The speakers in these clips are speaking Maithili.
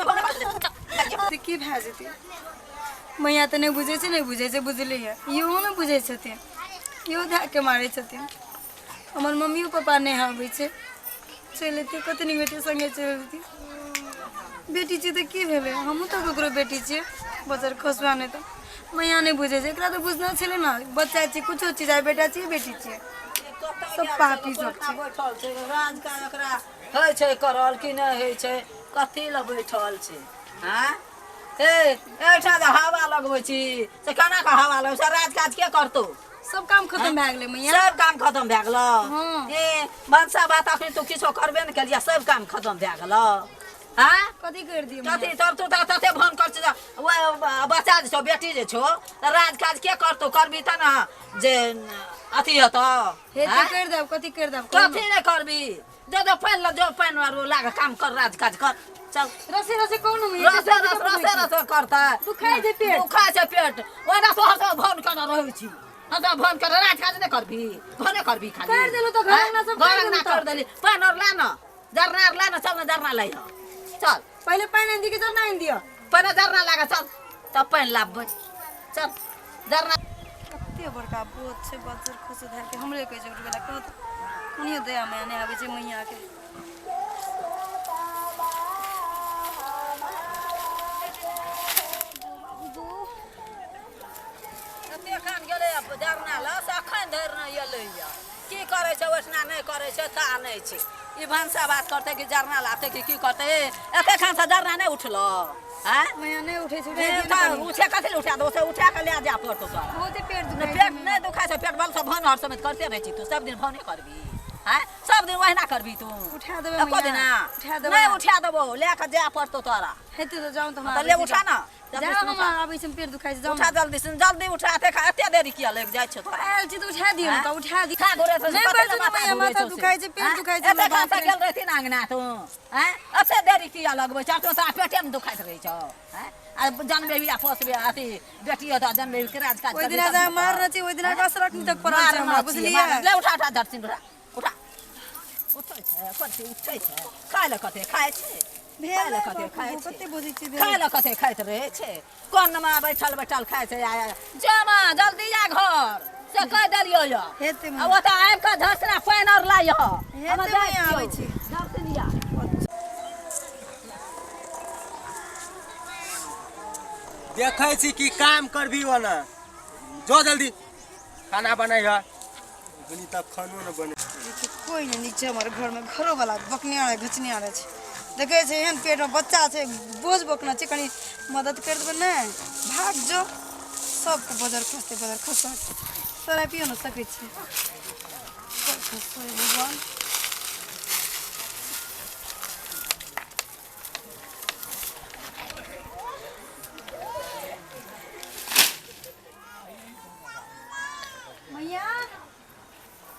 तऽ की भए जेतै मैया तऽ नहि बुझै छै नहि बुझै छै बुझलियै इहो नहि बुझै छथिन इहो धए कऽ मारै छथिन हमर मम्मियो पप्पा नहि आबै छै चलि अयतै कते नीक होइतै सङ्गे चलि अयतै बेटी छियै तऽ की भेलै हमहूँ तऽ ककरो बेटी छियै बजर खसुआ नहि तऽ मैया नहि बुझै छै एकरा तऽ बुझना छलै ने बच्चा छियै कुछो चीज आइ बेटा छियै बेटी छियै सब पापी सब छै बैठल छै राज काज ओकरा होइ छै करल कि नहि होइ छै कथी लए बैठल छै आँय हे एहिठाम जे हवा लगबै छी से केना कऽ हवा लगबै छै राज काज के करतौ सब काम खत्म भए गेलै मैया सब काम खत्म भए गेलौ हँ। ए भनसा भात अखन तू किछो करबे ने केलियै सब काम खत्म भए गेलौ आँय कथी करि दियै कथी तब तू तऽ तते भन कर छै बच्चा जे छौ बेटी जे छौ तऽ राज काज के करतौ करबी तऽ ने जे अथी हेतौ हे आँय? करि देब कथी करि देब कहू ने। कथी नहि करबी जो जो पानि ल जो पानि आर लाग काम कर राज काज कर चल रसे रसे कहू ने मैया रसे रस रसे रसे करतै दुखाइ छै पेट। दुखाइ छै पेट ओना तो हम भन केने रहै छी हम तऽ भन केने राज काज नहि करबी भने करबी खाली करि देलहुँ तऽ घर अङ्गना सब घर करि अङ्गना देलहुँ कर देली पानि आर ला न जरना आर ला न चल न जरना लै चल पहिले पानि आनि दिअ कि जरना आनि दिअ पहिने जरना लागे चल तब पानि लाबबै चल जरना कते बड़का बोझ छै बज्जर खसु धरि के हमरे कहै छै उठबै लए कहत कनियो दया माया नहि आबै छै मैयाके एखन गेलै जरना लऽ से एखन धरि नहि एलैया की करै छै ओहिठिना नहि करै छै ता नहि छै ई भनसा भात करतै कि जरना लाबतै कि की करतै ए एते खानसँ जरना नहि उठलो आँय मैया नहि उठै छै ए, उठा दियौ ने तऽ कनी। उठे कथी लए उठा दो से उठा कऽ लए जाय पड़तौ तोरा बहुते पेट नहि दुखाइ पेट छै नहि दुखाइ छै पेट बलसँ भन हर समय करते रहै छी तू सब दिन भने करबी आँय सब दिन ओहिना करबी तू उठा देबै एको मैया, दिना उठा देबै। नहि उठा देबौ लए कऽ जाय पड़तौ तोरा हेतै तऽ जाउ तऽ हम तऽ ले आबै छी उठा ने जल्दी जाउ से हम उठा। आबै छी हम पेट दुखाइ छै जाउ उठा जल्दी से जल्दी उठा एते एते देरी किया लागि जाइ छौ तोरा आयल छी तऽ उठा दियौ ने तऽ उठा दियौ खा घुरे छौ से नहि कथी बाजू लए ने माथा मैया घुरै माथा छौ से? दुखाइ छै पेट आँय? दुखाइ छै एते हमरा खान बाप से रे। गेल रहथिन अंगना तू आँय एते देरी किया लगबै छौ तू तोरा पेटे मे दुखाइत रहै छौ आँय आ जनबे आ पोसबे अथी बेटी होता जनबे के राज काज ओहि दिना जे मारने छी ओहि दिना के असर अखन तक पड़ल छै हमरा बुझलियै ले उठा उठा धरसिन उठा उठा उठै छै कथी उठै छै खाय लए कते खाय छै खाय लए कते खाय छै कते बजै छै खाय लए कते खाइत रहै छै कोनमा बैठल बैठल खाइ छै आ जमा जल्दी आ घर से कहि देलियौ यऽ हेतै आ ओतऽ आबि कऽ धसना पानि आर लाइ हेतै मैया, आबै छी। धरसिन देखै छी कि काम करबी ओना जो जल्दी खाना बनाइ है अखनी तक खानो न बने देखियौ, कोइ नहि नीक छै हमर घरमे घरोवला बकनिया घचनिया छै देखै छै एहन पेटमे बच्चा छै बोझ बकना छै कनि मदद करि देबै नहि भाग जो सबके बजर खसतै बजर खसत तोरा पियो ने सकै छियै सब खसतै भगवान मैया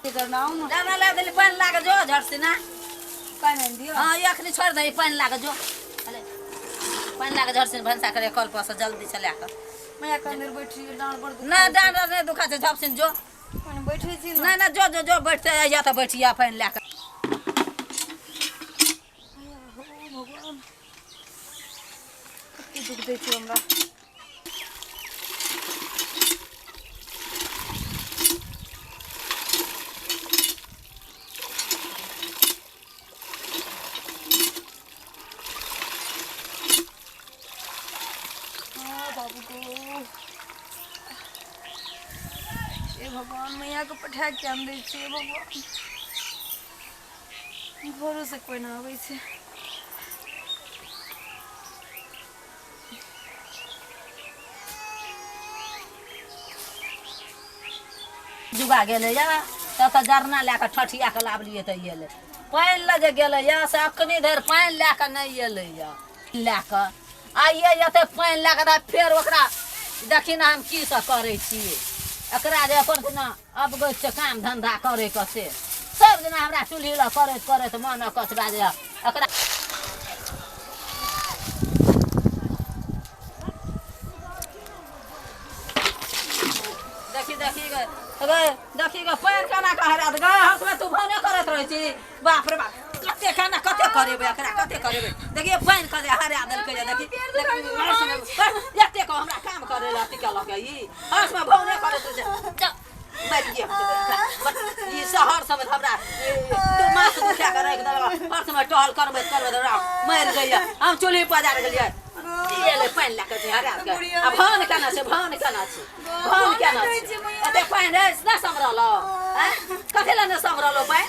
की करना आउ ने दाना ला देली पानि लागे जो झट से ना पानि आनि दियौ हाँ ये अखनी छोड़ दे पानि लागे जो अरे पानि लागे झट से भनसा करे कल पर से जल्दी से लए कऽ मैया कनि देर बैठी डाँड़ बड़ दुखाइ ना छै। डाँड़ नहि दुखा छै झप से जो कनि बैठै छी ने ना ना जो जो जो बैठते या तऽ बैठिया पानि लए कऽ मैया हो भगवान कते दुख दै छै हमरा हाँ, बाबू को हे भगवान मैया के पठा के आन दै छियै भगवान घरो से कोइ ना आबै छै जुगा गेलैए तब तऽ जरना लए कऽ ठठिया कऽ लाबलियै तऽ एलै पानि लए जे गेलैए से अखनी धरि पानि लए कऽ नहि एलैए लए कऽ आइए एते पानि लए कऽ तऽ फेर ओकरा देखी ने हम की सब करै छियै एकरा जे अपन दिना अबगैत छै काम धन्धा करैके से सब दिना हमरा चूल्ही लग करैत करैत मन अकछ भए जाइए एकरा देखी देखी गे गै देखी गे पानि केना कऽ हरा दे गै हसमे तू भाने करैत रहै छी बाप रे बाप कते खाना कते करेबै एकरा कते करेबै देखिए पानि कते हरा देलकै ये देखी एते को हमरा काम करे ला अथी केलक ई हसमे भाने करैत रहै छै जा, मरि गेल ई शहर सब हमरा तू माथ दुखा के राखि देलक हर समय टहल करबैत करबैत हमरा मरि गइया हम चूल्ही पजार गेलियै ई एलै पानि लए कऽ जे हरा के आ भान केना छै भान केना छै भान केना छै एते पानि रहै से नहि सम्हरलो आँय कथी लए नहि सम्हरलो पानि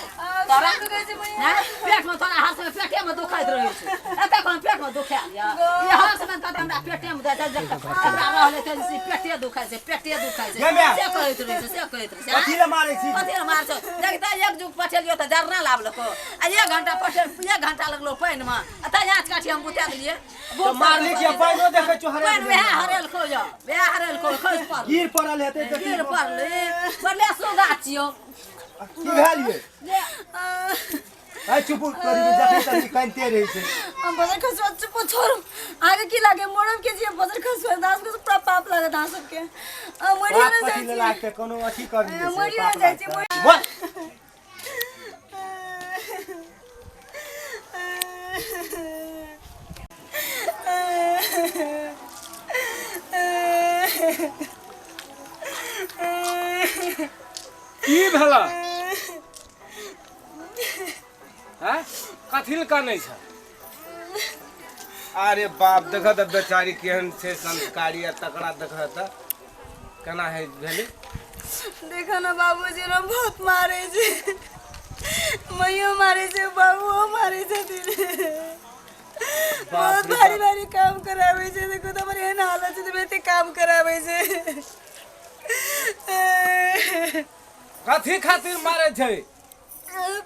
तोरा आँय पेटमे तोरा हर समय पेटेमे दुखाइत रहै छै एते कोन पेटमे दुखायल यऽ ई हर समय कहतै हमरा पेटेमे दुखाइ छै हमरा रहलै तऽ से पेटे दुखाइ छै पेटे दुखाइ छै गे माय। से कहैत रहै छै से कहैत रहै छै कथी लए मारै छी कथी लए मारै छौ देखते एक जुग पठेलियो तऽ जरना लाबलको आ एक घंटा पठेल एक घंटा लगलो पानिमे आ तऽ आँच काठी हम बुता देलियै तऽ मारली कि पानिओ देखै छौ हरा पानि वएह हरेलको यऽ वएह हरेलको खसि पड़ल गिर पड़ल हेतै तऽ गिर पड़लै पड़ले सुगा छियौ की भेल ये ऐ चुप करी जखन तखन कानिते रहै छै हम बजर खसुआ चुप छोड़ू आगे की लागे मोरम के जी बजर खसुआ दास के पूरा पाप लागत अहाँ सबके आ मरियो पाप ने कथी जाइ लए छी लागतै कोनो अथी करनी छै मरियो पाप जाइ छी, लागतै। बोल की भेला हैं कथी लए कानै छै अरे बाप देख तऽ बेचारी केहन छै संस्कारी आ तकरा देख तऽ केना है भेलै देखो ना बाबूजी ना बहुत मारे छै मैयो मारे छै बाबूओ मारे छथिन बहुत रे भारी बाप। भारी काम कराबै छै देखो तऽ हमर एहन हालत छै तऽ एते काम कराबै छै कथी खातिर मारे छै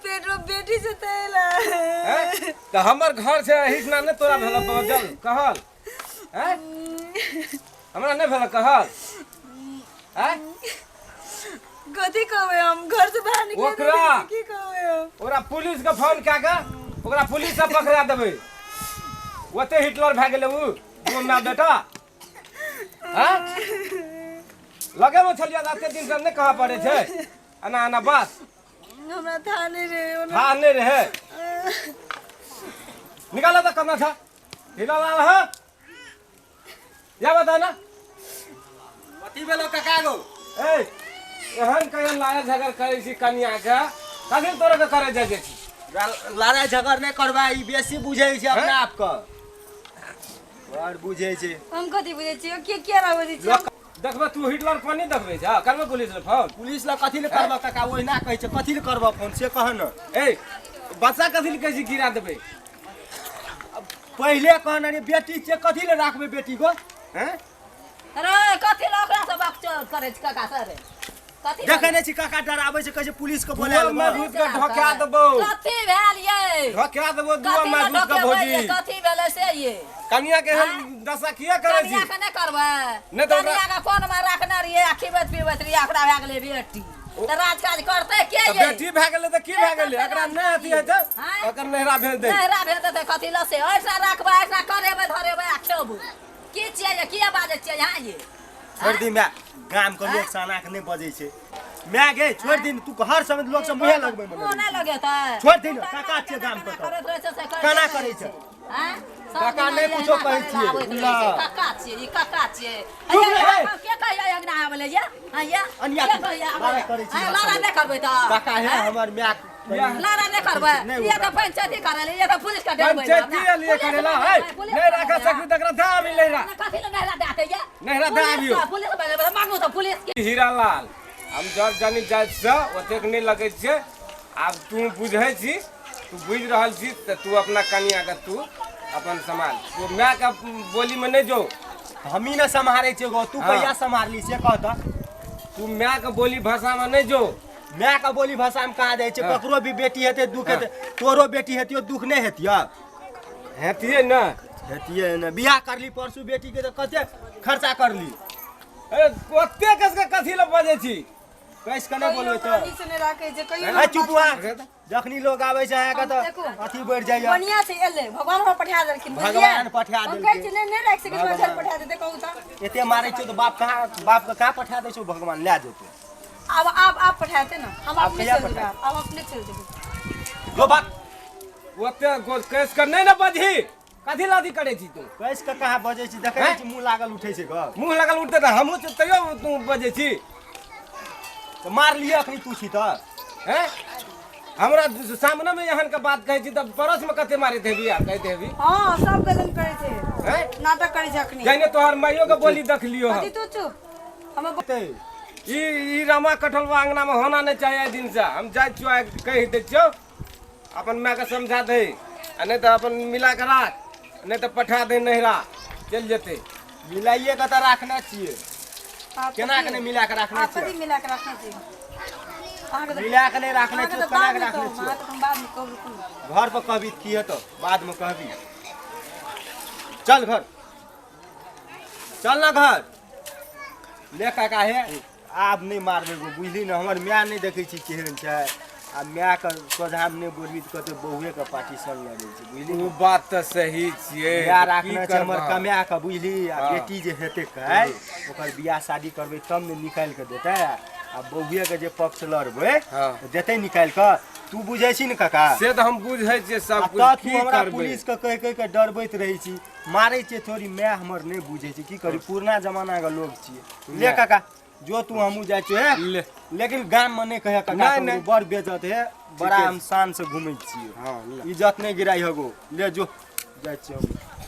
पेट में बेटी छै ताहि ला हैं? तऽ हमर घर छै एहिठिना नहि तोरा भेल बजल कहल हैं? हमरा नहि भेल कहल हैं? कथी कहबै हम घर से बाहर निकले ओकरा। की कहबै हम ओकरा पुलिस के फोन कए कऽ ओकरा पुलिस से पकड़ा देबै ओते हिटलर भए गेलै ओ दू माय बेटा हैं? लगेमे छलियै तऽ एते दिन से नहि कहऽ पड़ै छै एना एना बात हमरा था नहीं रहे ओना था नहीं रहे निकालो तो कतना था हिला लाल है या बता ना कथी भेलो काका गो ए एहन कहियो लड़ाइ झगड़ करै छी कनिया के कखन तोरा के करै जाइ छी लड़ाइ झगड़ नहि करबा ई बेसी बुझै छै अपना आप के बड़ बुझै छै हम कथी बुझै छियै के के ना बुझै छियै लोक देखबै तू हिटलर फोन नहि देखबै छ करबै पुलिस ले फोन पुलिस लग कथी ले करबा काका ओहिना कहै छै कथी ले करबा फोन से कह न ए बच्चा कथी ले कहै छी गिरा देबै पहिले कहने रहियै बेटी छै कथी ले राखबै बेटी को हैं अरे कथी लए ओकरा से बकचोद करै छै काका सर कथी देखै नहि छी काका डराबै छै कहै छै पुलिस के बोला दुआ माय भूत के ढका देबौ कथी भेल ये ढका देबौ दुआ कथी माय लए भूत के ढकेबै भौजी ये? कथी भेलै से ये कनिया के एहन दशा किया करै छी कनिया के नहि करबै नहि तऽ ओकरा- कनिया के कोन मे रखने रहियै आ खिबैत पिबैत रहियै ओकरा भए गेलै बेटी तऽ राजकाज करतै के तऽ ये बेटी भए गेलै तऽ की भए गेलै एकरा नहि अथी हेतै आँय? ओकर नैहरा भेज दे नहिरा भेज देतै कथी लए से ऐसा राखबै ऐसा करेबै धरेबै आ खेबै की छियै ये किया बाजै छियै यहाँ ये छोड़ि दी माय गाम के लोक से एना के नहि बजै छै माय गे छोड़ि दी तू हर समय लोक से मुँहे लगबै मुँह मने नहि लगेतै छोड़ि दही ने, काका छियै गाम के तऽ। करैत रहै छै से करैत केना रहै करै छै? आँय? सब काका दिना नहि एहिना कुछो कहै करै छियै। आबैत रहै छै। ना। काका छियै ई काका छियै चुप अइया, रह। के कहैया अंगना आबै लए ये आँय ये? अनिया के तू कहैया आबै लड़ाइ लए? करै छी आँय, हमरा लड़ाइ संगे। नहि करबै तऽ काका हे आँय? हमर माय लड़ाइ नहि करबै नहि ये तऽ पंचायती करै लए ये तऽ पुलिस के डरबै पंचायती लिए करेला है नहीं राखा सकबी तकरा दे आबी नैहरा कथी लए नहिरा दए देतै ये नहिरा दए आबियौ। पुलिस बजेबै मांगू तऽ पुलिस के हीरा लाल हम जब जानी जाइत से ओतेक नहि लगै छै आब तू बुझै छी तू बुझि रहल छी तऽ तू अपना कनियाके तू अपन सम्हाल तू मायके बोलीमे नहि जो हमही ने सम्हारै छियै गो तू हाँ। कहिया सम्हारली से कह तऽ तू मायके बोली भाषामे नहि जो माय के बोली भाषा में कहाँ जाइ छै हाँ। ककरो भी बेटी हेतै दुख हेतै तोरो बेटी हेतियो दुख नहि हेतियो हेतियै ने हेतियै ने बियाह करली परसू बेटी के तऽ कते खर्चा करली अरे ओते कसके कथी लए बजै छी कैस के नहि बोलबै कहियो तऽ नीक से नहि राखै छै कहियो ए चुप हुआ तऽ जखनी लोग आबै छै अहाँके तऽ देखू। अथी बढ़ि जाइए बढ़िया से एलै भगवान हमरा पठा देलखिन बुझलियै? भगवान पठा हम देलखिन। कहै छी नहि नहि राखि सकै छी भगवान। घर पठा देतै कहू तऽ एते मारै छियौ तऽ बाप कहाँ बाप के कहाँ पठा दै छौ भगवान लए जेतौ आब आब आप पठाते ना हम आब अपने कहिया चल जेबै पठायब? आब अपने चल जेबै जो बात ओते केस कर नहीं ना बजही कथी लादी करे छी तू कैस के कहाँ बजै छी देखै हैं? छी मुँह लागल उठै छै गप मुंह लगल उठते तऽ हमहूँ तऽ तैयो तू बजै छी तऽ मार लिअ अखनी तू छी तऽ हैं हमरा सामने में एहन के बात कहै छी तऽ पड़ोस में कते मारैत हेबी आ कहैत हेबी हाँ सब गजन करै छै हैं नाटक करै छै अखनी जहने तोहर माइयो के बोली देख लियो हम अजी तू चुप हम ई ई रामा कटहलवा अंगना में होना नहीं चाहिए दिन से हम जाइ छियो आइ कहि दै छियो अपन माय के समझा दे आ नहीं तऽ अपन मिला के राख नहीं तऽ पठा दे नहिरा चलि जेतै मिलाइए के तऽ राखने छियै आप केना के नहि मिला के राखने आप छियै कथी मिला के रखने छियै अहाँके तऽ मिला के नहि राखने अहाँके छियै तऽ केना के बाद में राखने कहब छियै अहाँके तऽ हम बाद में कहब रुकू ने। घर पर कहबी तऽ की हेतौ बादमे कहबी चल घर चल ना घर ले काका हे आब नहि मारबै गो बुझली ने हमर माय नहि देखै छी केहन छै आ मायके सोझामे नहि बोलबी तऽ कहतै बहुएके पार्टी संग लड़ै छै बुझली ओ बात तऽ सही छियै माय की राखने छै हमर करबह? कमाए कऽ बुझली आ हँ। बेटी जे हेतै काल्हि ओकर बियाह शादी करबै तब ने निकालि कऽ देतै आ बहुएके जे पक्ष लड़बै हँ। तऽ देतै निकालि कऽ तू बुझै छी ने काका से तऽ हम बुझै छियै आ सब तब कुछ तू की हमरा करबै पुलिस के कहि कहि के डरबैत रहै छी मारै छियै थोड़ी माय हमर नहि बुझै छै की करी पुरना जमाना के लोग छियै ले काका जो तू हमहूँ जाइ छियै हे। ले। लेकिन गाम में नहि कहे काका नहि, ककरो, नहि। बड़ बेजत हे बड़ा ठीके हम शान से घूमै छियै हँ, ले। इज्जत नहि गिराइ हगो ले जो जाइ छियै हम।